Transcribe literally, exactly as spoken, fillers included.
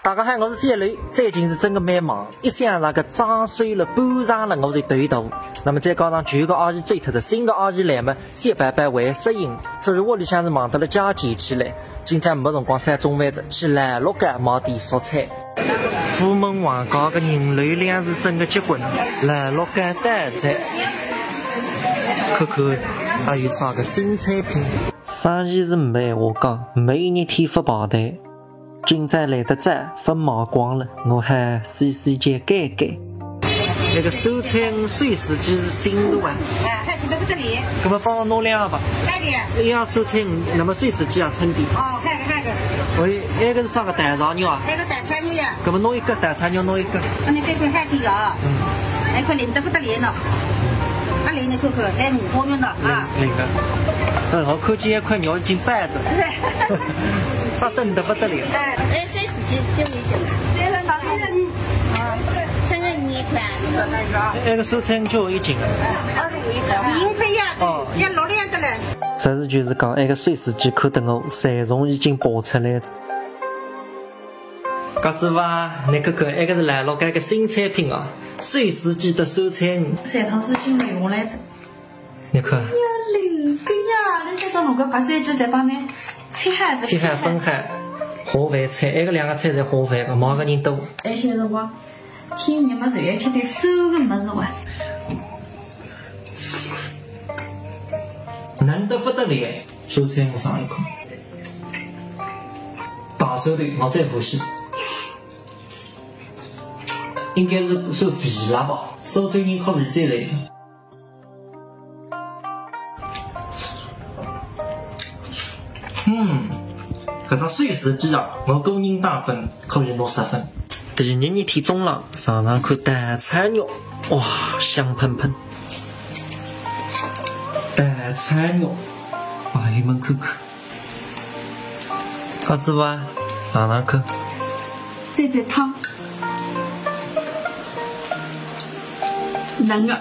大家好，我是小雷，最近是真的蛮忙，一想那个装修了、搬场了，我就头大。那么再加上旧个阿姨走脱了，新个阿姨来嘛，小宝宝还适应，所以屋里向是忙得了加急起来。今朝没辰光烧中饭了，去老陆稿买点蔬菜。葑门横街个人流量是真的结棍，老陆稿到哉。看看还有啥个新产品。生意是没闲话讲，没一日天勿排队。 今朝来得早，勿卖光了，我还洗洗脚改改。那个酸菜鱼碎丝鸡是新的哇。哎，好吃得不得了。那么帮我弄两样吧。好的呀。一样酸菜鱼，那么碎丝鸡啊，称点。哦，好的，好的。喂，那个是啥个大肠肉啊？那个大肠肉呀。那么弄一个大肠肉，弄一个。那你这块好点啊。嗯。那块灵得不得了呢。啊，灵的看看，才五花肉呢啊。灵的。嗯，我看见一块肉已经摆着。 扎得得不得了。哎，哎，三十斤就一斤了。对了，上面的，嗯，称个二块。那个酸菜鱼就一斤。二十一块。一块呀，哦。要六两的嘞。实事求是讲，那个碎丝鸡看得我馋虫已经爬出来了。嘎子哇，你看看，那个是老陆稿个新产品啊，碎丝鸡搭酸菜鱼。馋虫是已经流下来了。 你看。哎呀，灵个呀！你再到弄个白斩鸡再帮侬切好，切好分好，下饭菜，那个两个菜侪下饭个，忙个人多。有些辰光，天热么，就要吃点酸个物事哇。难得不得了，酸菜我尝一口。大蒜头，我最欢喜。应该是算微辣吧，苏州人口味最来。 嗯，搿只碎丝鸡啊，我个人打分可以拿十分。第二日天中浪，尝尝看大肠肉，哇，香喷喷。大肠肉，朋友们看看。好吃伐？尝尝看。这只汤，嫩个。